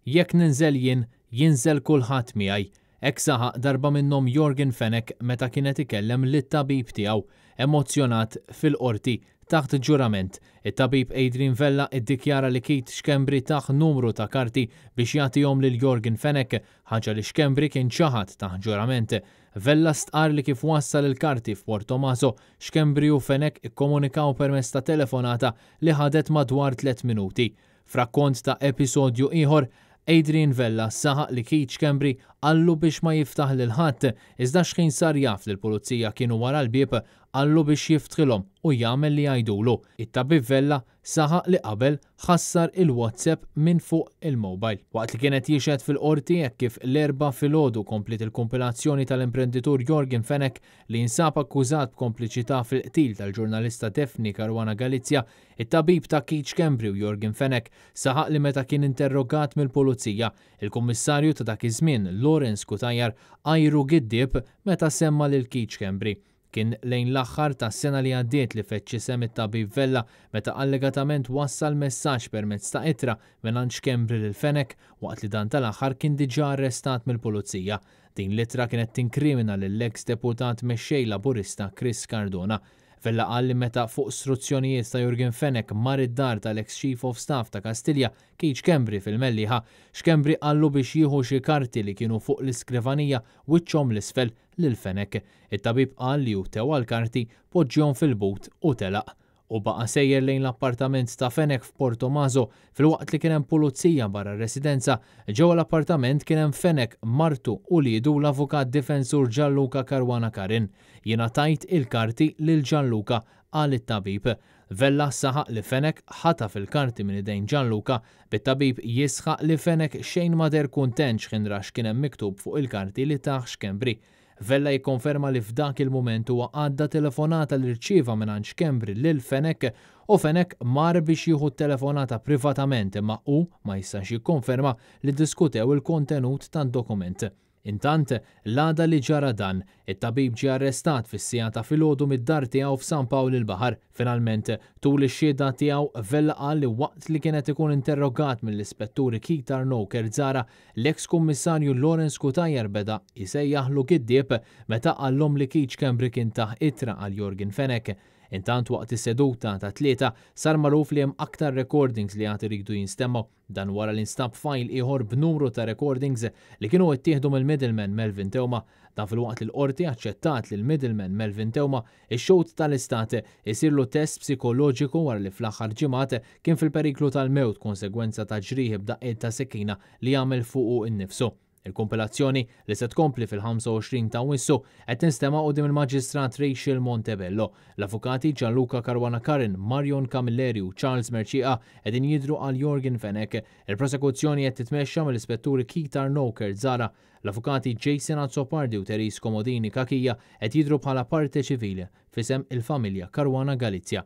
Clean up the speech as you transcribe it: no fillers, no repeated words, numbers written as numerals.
Jekk ninżel jien, jinżel kulħadd miegħi. Hekk saħaq darba minnhom Yorgen Fenech meta kien qed ikellem lit-tabib tiegħu, emozzjonat, fil-Qorti, taħt ġurament. It-tabib Adrian Vella iddikjara li Keith Schembri tah numru ta' karti biex jagħtihom lil Yorgen Fenech, ħaġa li Schembri kien ċaħad taħt ġurament. Vella stqarr li kif wassal il-karti f'Portomaso, Schembri u Fenech ikkomunikaw permezz ta' telefonata li ħadet madwar tlett minuti. F'rakkont ta' episodju ieħor, Adrian Vella saħaq li Keith Schembri qallu biex ma jiftaħ lil ħadd, iżda x'ħin sar jaf li l-pulizija kienu wara l-bieb, qallu biex jiftħilhom u jagħmel li jgħidulu. It-tabib Vella saħaq li qabel ħassar il-WhatsApp minn fuq il-mobile. Waqt li kien qed jixhed fil-Qorti hekk kif l-Erbgħa filgħodu kompliet il-kumpilazzjoni tal-imprenditur Yorgen Fenech li jinsab akkużat b'kompliċità fil-qtil tal-ġurnalista Daphne Caruana Galizia, it-tabib ta' Keith Schembri u Yorgen Fenech saħaq li meta kien interrogat mill-Pulizija, il-Kummissarju ta' dak iż-żmien Lawrence Cutajar għajru giddieb meta semma lil Keith Schembri. Kien lejn l-aħħar tas-sena li għaddiet li feġġ isem it-tabib Vella meta allegatament wassal messaġġ permezz ta' ittra mingħand Schembri lil Fenech waqt li dan tal-aħħar kien diġà arrestat mill-Pulizija. Din l-ittra kienet tinkrimina lill-eks Deputat Mexxej Laburista Chris Cardona. Vella qal li meta fuq struzzjonijiet ta' Yorgen Fenech mar id-dar tal-eks Chief of Staff ta' Kastilja, Keith Schembri fil-Mellieħa, Schembri qallu biex jieħu xi karti li kienu fuq l-iskrivanija wiċċhom 'l isfel lil Fenech. It-tabib qal li hu tewa l-karti, poġġihom fil-but u telaq. Hu baqa' sejjer lejn l-appartament ta' Fenech f'Portomaso filwaqt li kien hemm pulizija barra r-residenza. Ġewwa l-appartament kien hemm Fenech, martu, uliedu u l-avukat difensur Gianluca Caruana Karin. Jiena tajt il-karti lil Gianluca, qal it-tabib. Vella saħaq li Fenech ħataf il-karti minn idejn Gianluca, bit-tabib jisħaq li Fenech xejn ma deher kuntent x'ħin ra x'kien hemm miktub fuq il-karti li tah Schembri. Vella jikkonferma li f'dak il-mument huwa għadda telefonata li rċieva mingħand Schembri lil Fenech u Fenech mar biex jieħu t-telefonata privatament imma hu ma jistax jikkonferma li ddiskutew il-kontenut tad-dokument. Intant, l-għada li ġara dan, it-tabib ġie arrestat fis-siegħa ta' filgħodu mid-dar tiegħu f'San Pawl il-Baħar. Finalment, tul ix-xhieda tiegħu, Vella qal li waqt li kien qed ikun interrogat mill-Ispetturi Keith Arnaud Kerzara, L-eks Kummissarju Lawrence Cutajar beda jsejjaħlu giddieb meta qallhom li Keith Schembri kien tah ittra għal Yorgen Fenech. Intant waqt is-seduta tat-Tlieta sar magħruf li hemm aktar recordings li għad iridu jinstemgħu. Dan wara li nstab file ieħor b'numru ta' recordings li kienu ittieħdu mill-middleman Melvin Theuma. Dan filwaqt li l-Qorti aċċettat li l-middleman Melvin Theuma Ix-xhud tal-Istat isirlu test psikoloġiku wara li fl-aħħar ġimgħat kien fil-periklu tal-mewt konsegwenza ta' ġrieħi b'daqqiet ta' sikkina li għamel fuqu nnifsu. Il-kumpilazzjoni, li se tkompli fil-25 ta' Awwissu, qed tinstema' quddiem il-Maġistrat Rachel Montebello. L-avukati Gianluca Caruana Curran, Marion Camilleri u Charles Mercieca qegħdin jidhru għal Yorgen Fenech. Il-prosekuzzjoni qed titmexxa mill-Ispetturi Keith Arnaud Kerzara L-avukati Jason Azzopardi u Therese Comodini Cachia qed jidhru bħala parte civile f'isem il-familja Caruana Galizia.